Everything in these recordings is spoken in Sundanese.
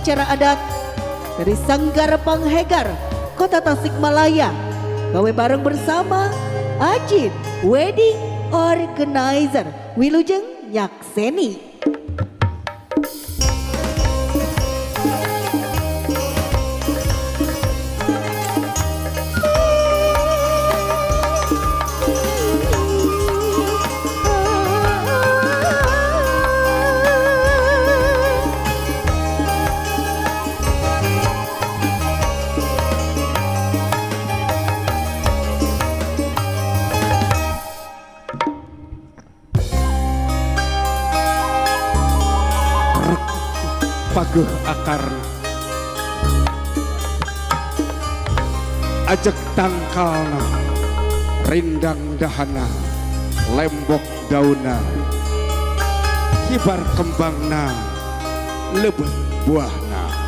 upacara adat dari Sanggar Panghegar, Kota Tasikmalaya. Gawe bareng bersama Ajin Wedding Organizer Wilujeng Nyakseni. Pageuh akarna ajeg tangkalna rindang dahana lembok dauna hibar kembangna lebet buahna.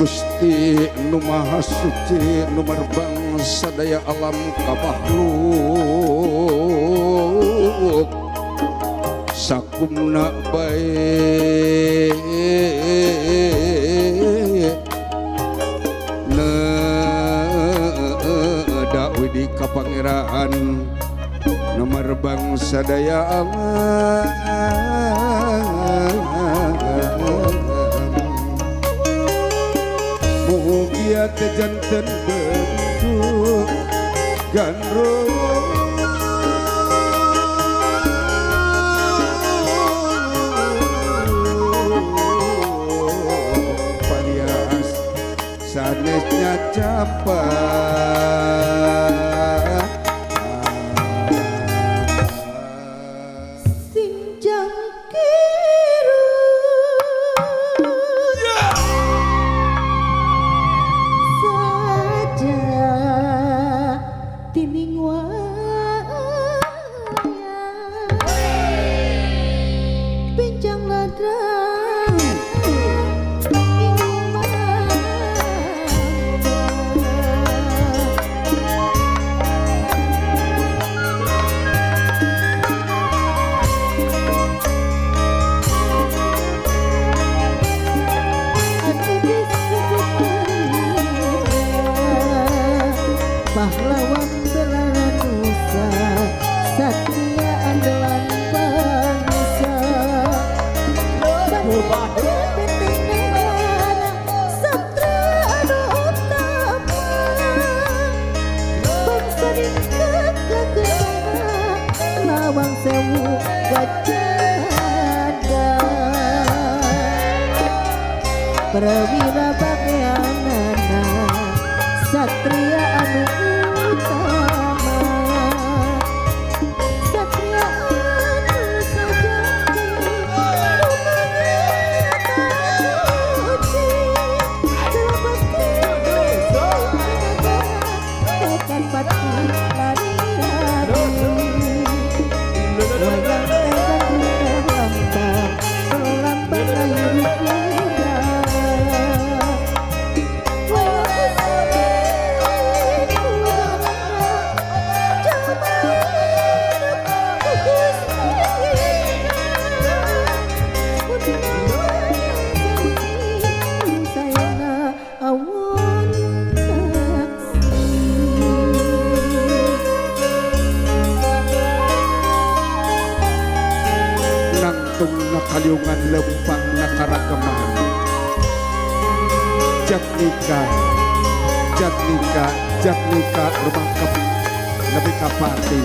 Gusti nu Maha Suci nu marbang sadaya alam ka makhluk sakumna bae neda widi ka pangeran nu marbang sadaya alam. Mugia teh janten bentuk gandrung palias sanesnya campak. Pahlawan bela nusa, satria andalan bangsa. Benteng negara, satria anu utama. Bangsa ningkat kakesana, lawang sewu gajah. Perwira bageanana, satria anu utama, satria anu sejati, tekan pati lari wayang tekan lambang lambang ayu. Nangtung na kaliungan lempang na karagaman Jatnika Jatnika Jatnika rumangkep nepi ka pati.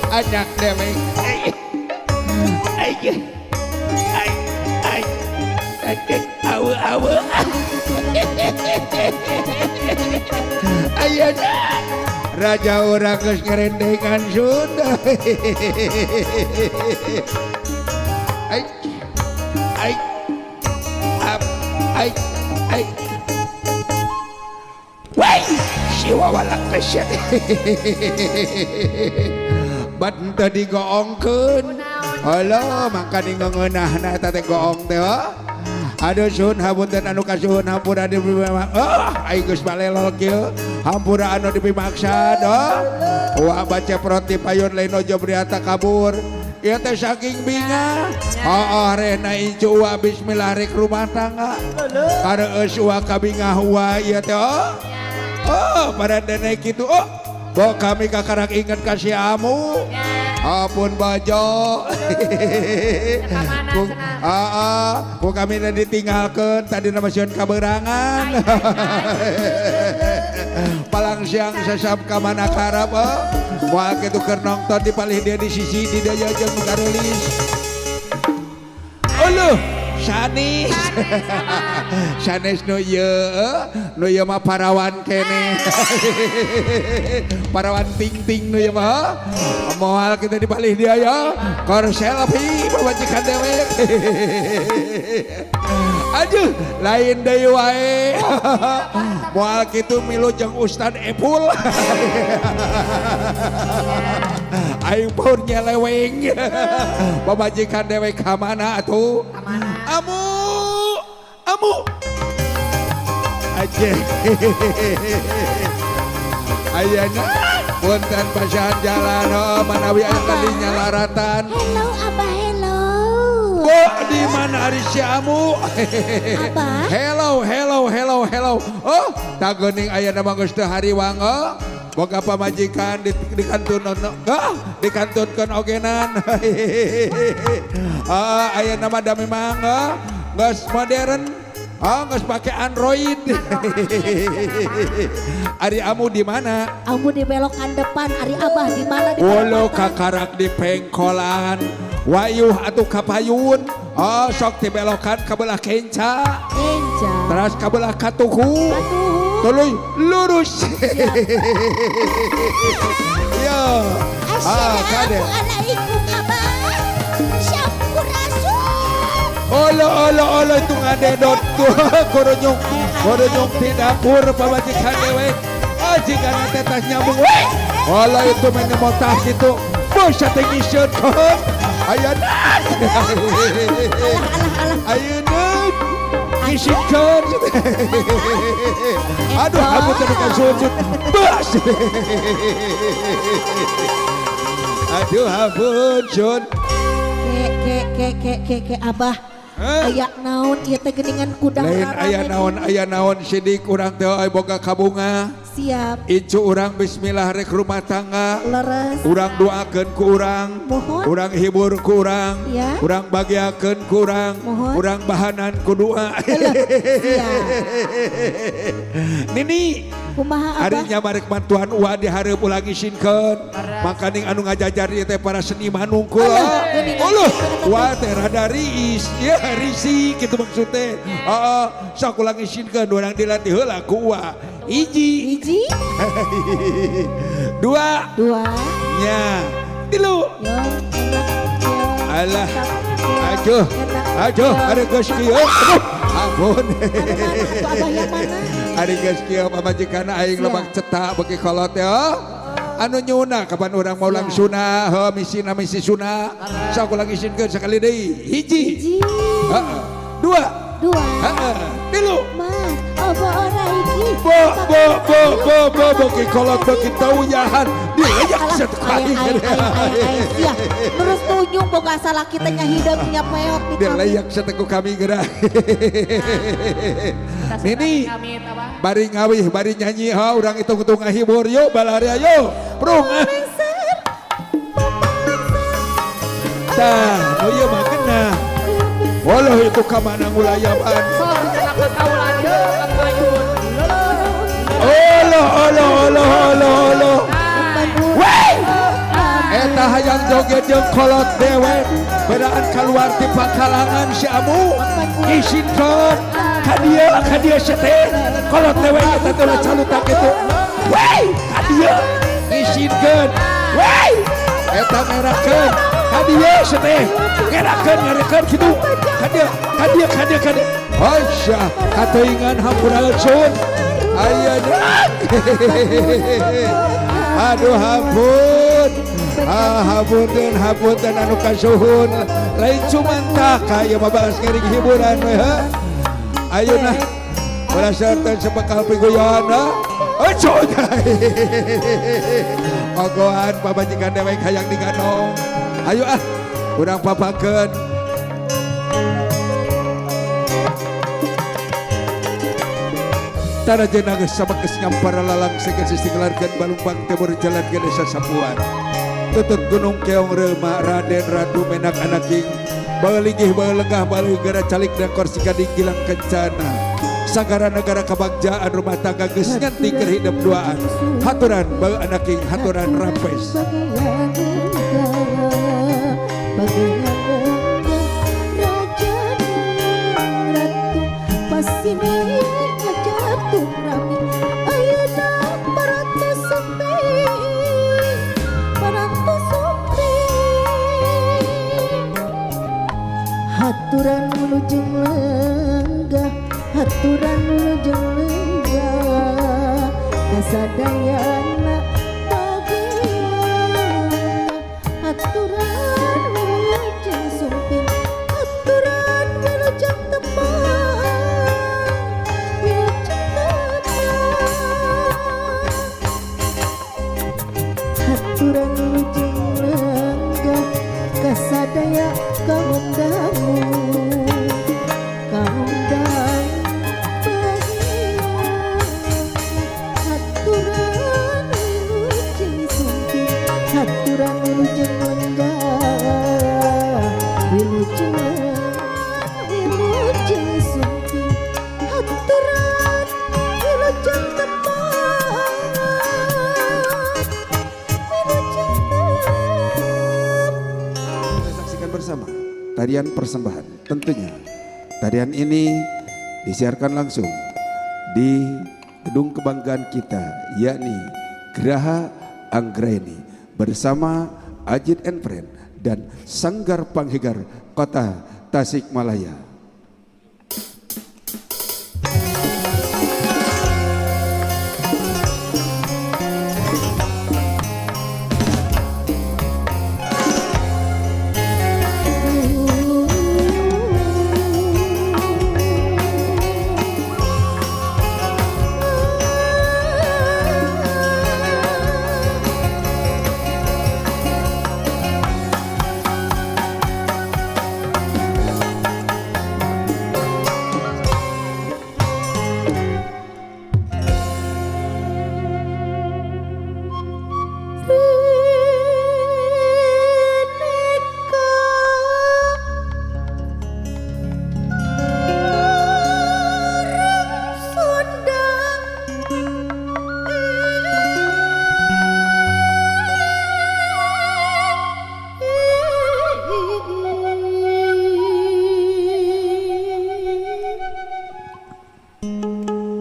Anak dewek. Ay, ay, ay, ay, awe awe. Ayeuna raja urang geus ngerendengan Sunda. Ay, ay, ap, ay, ay. Wey, si wawalak teh. Bat teu digoongkeun. Alah, mangka ngeunahna eta teh goong teh. Aduh sun hapunten anu kasuhun hampura dipimaksa. Oh, aing geus balelol kieu. Hampura anu dipimaksa oh. Wa baca proti payun lain ojo briata kabur. Ieu teh saking bingah. Heeh rehna incu wa bismillah rek rumah tangga. Kareueus wa kabingah wa ieu teh oh. Oh, pada dene kitu oh. Bo kami kakarak inget ka si amu. Ampun bajo. Ku, ku kami teh ditinggalkeun tadi nama sieun kaberangan. Palang siang sesap ka mana karep oh. Moal kitu keur nongton di palih dia di sisi di daya jeung nu garulis. Uluh, sanes. Sanes nu ieu, nu ieu mah parawan keneh. Parawan ting-ting nu ieu mah. Moal kita di palih dia ya. Kor selfie pamajikan dewek. Aduh, lain deui wae. Moal kitu milu jeung Ustad Epul. Aing paur nyeleweng. Pamajikan dewek ka mana atuh? Amu, amu. Aje. Ayeuna punten pasihan jalan oh, manawi aya kadinya laratan. Hello Abah, hello. Bo, di mana ari si Amu? Abah. Hello, hello, hello, hello. Oh, tageuning ayeuna mah geus teu hariwang oh. Boga pamajikan di kantun oh, dikantunkeun ogenan. Ah, ayeuna mah da memang oh, geus modern. Oh, geus pake Android. Ari Amu di mana? Amu di belokan depan, ari Abah di mana di Wolo perempatan? Kakarak di pengkolan. Wayuh atuh kapayun. Oh, sok di belokan ka belah kenca. Kenca. Teras ka belah katuhu. Katuhu. Tuluy lurus. Yo. Ah, kade. Assalamualaikum Abah. Sampurasun. Olo olo olo itu ngadedot tuh kurunyung kurunyung di dapur pamajikan dewek. Oh, jika nanti tas nyambung weh. Olo itu menyemotah gitu. Bos teh ngiseun kon. Ayeuna. Ayeuna. Ngisikeun. Aduh, kamu teh kasujud. Bos. Aduh, ampun, Jun. Ke ke ke ke ke ke Abah. Aya naon ieu teh geuningan kuda Lain aya naon sidik urang teh aya boga kabunga. Siap. Incu urang bismillah rek rumah tangga. Leres. Urang doakeun ku urang. Mohon. Urang hibur ku urang. Ya. Urang bagiakeun ku urang. Mohon. Urang bahanan ku doa. Siap. Nini. Kumaha Abah? Ari nya marek bantuan uang di hareup ulah ngisinkeun. Makaning anu ngajajar ieu teh para seniman nungkul. Uluh, wah teh rada riis. Ya risi kitu maksud teh. Heeh, sok ulah ngisinkeun urang dilatih heula ku uwa. Hiji. Hiji. Dua. Dua. Nya. Tilu. Yo, enak. Alah. Aduh. Aduh, ari geus kieu. Aduh, ampun. Abah yang mana? Ari geus kieu pamajikan aing lebak cetak beuki kolot ya. Anu nyuna kapan urang mau ulang sunah, heuh misina misi sunah. Sok ulang isinkeun sakali deui. Hiji. Hiji. Heeh. Dua. Dua. Heeh. Tilu. Mas, apa ora iki? Bo bo bo bo bo beuki kolot beuki tauyahan. Dileyak set Ay ay ay ay sia. Terus tunjung boga salah kita nya hideung nya peot di kami. Dileyak seteku kami geura. Nini bari ngawih bari nyanyi ha urang hitung-hitung ngahibur yuk balari ayo. Prung. Tah, nu ieu mah genah. Walah itu ka mana ngulayaban. Olo olo olo olo olo. Joget jeung kolot dewek bedaan keluar ti pakalangan si amu isinkeun ka dieu ka dieu sia teh kolot dewek eta teh ulah calutak kitu wey ka dieu isinkeun wey eta ngerakeun ka dieu sia teh ngerakeun ngerakeun kitu ka dieu ka dieu ka dieu ka dieu Aisyah kateuingan hampura sun ayeuna aduh hampun ah hapunten hapunten anu kasuhun lain cuman tak ieu mah bagas ngiring hiburan we ha ayeuna ulah sarta sebekal piguyon ha ojo ogohan pamajikan dewek hayang diganong ayo ah urang papakeun. Tara jenang sama kesngampara lalang segan sisi kelarkan balumpang timur jalan ke desa Sapuan. Tutut Gunung Keong Rema Raden Ratu Menak Anaking Baligih balengah baligara calik dan korsika gilang kencana. Sagara negara kebagjaan rumah tangga geus nganti keur hidup duaan. Haturan bau anaking haturan rampes. Haturan wilujeng lenggah, haturan wilujeng lenggah, kasadayana bagian. Haturan wilujeng sumping, haturan wilujeng tepang, wilujeng tepang. Haturan wilujeng lenggah, kasadaya kaum dangu, kaum dangu bagian. Haturan wilujeng sumping, haturan wilujeng lenggah, wilujeng wilujeng sumping, haturan wilujeng tepang, wilujeng tepang. Kita saksikan bersama tarian persembahan. Tentunya tarian ini disiarkan langsung di gedung kebanggaan kita, yakni Graha Anggraeni bersama Ajit and Friend dan Sanggar Panghegar Kota Tasikmalaya.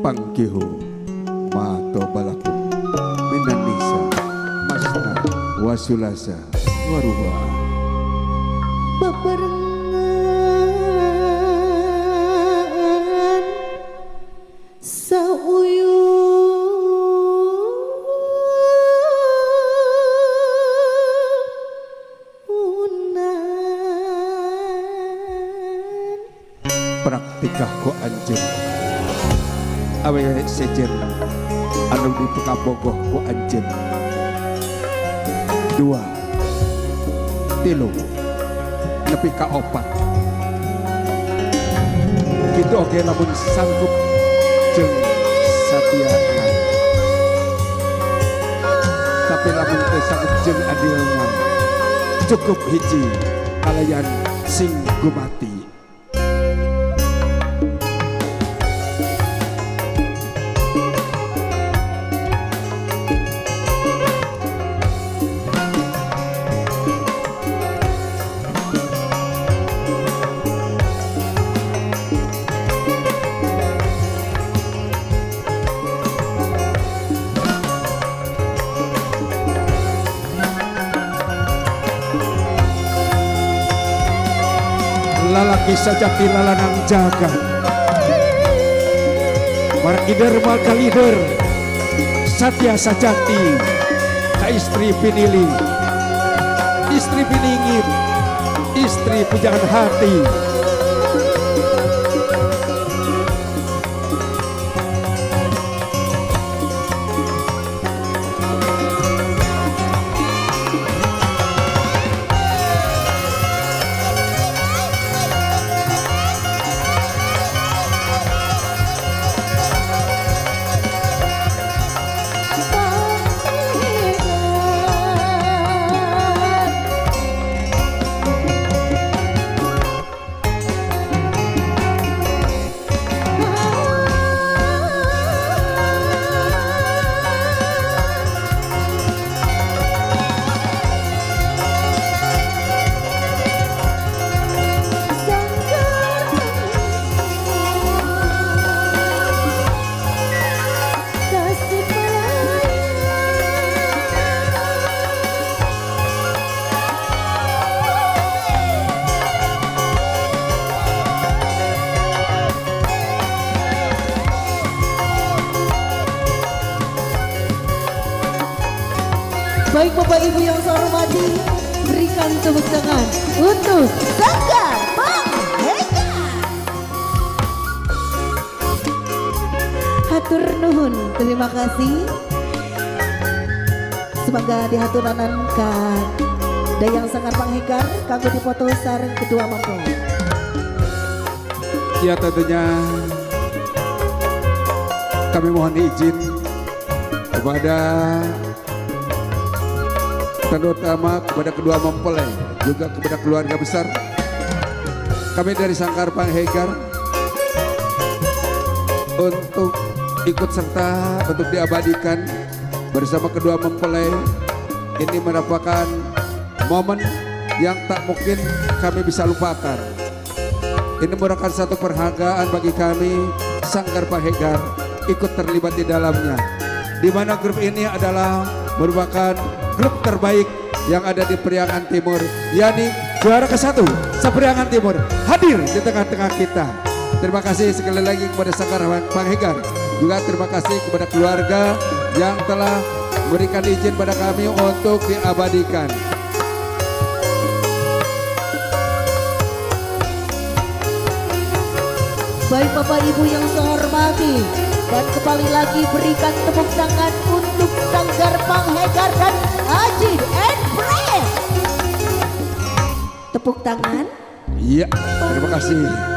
Pangkihu ma tobalakum minan nisa masna wasulasa waruba. Beberengan sauyun unan praktikah ku anjeun awewe sejen anu dipekabogoh ku anjeun 2 3 nepi ka 4 kitu oge lamun sanggup jeung satiana tapi lamun teu sanggup jeung adilna cukup hiji kalayan sing gumati. Lalaki sajati lalanang jagat. Margi derma kalider satya sajati ka istri pinili, istri piningit, istri pujaan hati. Baik Bapak Ibu yang saya hormati, berikan tepuk tangan untuk Sanggar Panghegar. Hatur nuhun, terima kasih. Semoga dihaturanan ka Dayang Sanggar Panghegar kanggo dipoto sareng kedua mempelai. Ya, tentunya kami mohon izin kepada terutama kepada kedua mempelai, juga kepada keluarga besar. Kami dari Sanggar Panghegar untuk ikut serta untuk diabadikan bersama kedua mempelai. Ini merupakan momen yang tak mungkin kami bisa lupakan. Ini merupakan satu penghargaan bagi kami Sanggar Panghegar ikut terlibat di dalamnya. Di mana grup ini adalah merupakan grup terbaik yang ada di Priangan Timur, yakni juara ke-1 se-Priangan Timur hadir di tengah-tengah kita. Terima kasih sekali lagi kepada Sanggar Panghegar. Juga terima kasih kepada keluarga yang telah memberikan izin pada kami untuk diabadikan. Baik Bapak Ibu yang saya hormati, dan kembali lagi berikan tepuk tangan untuk Sanggar Panghegar dan Aji and Friends. Tepuk tangan. Iya, terima kasih.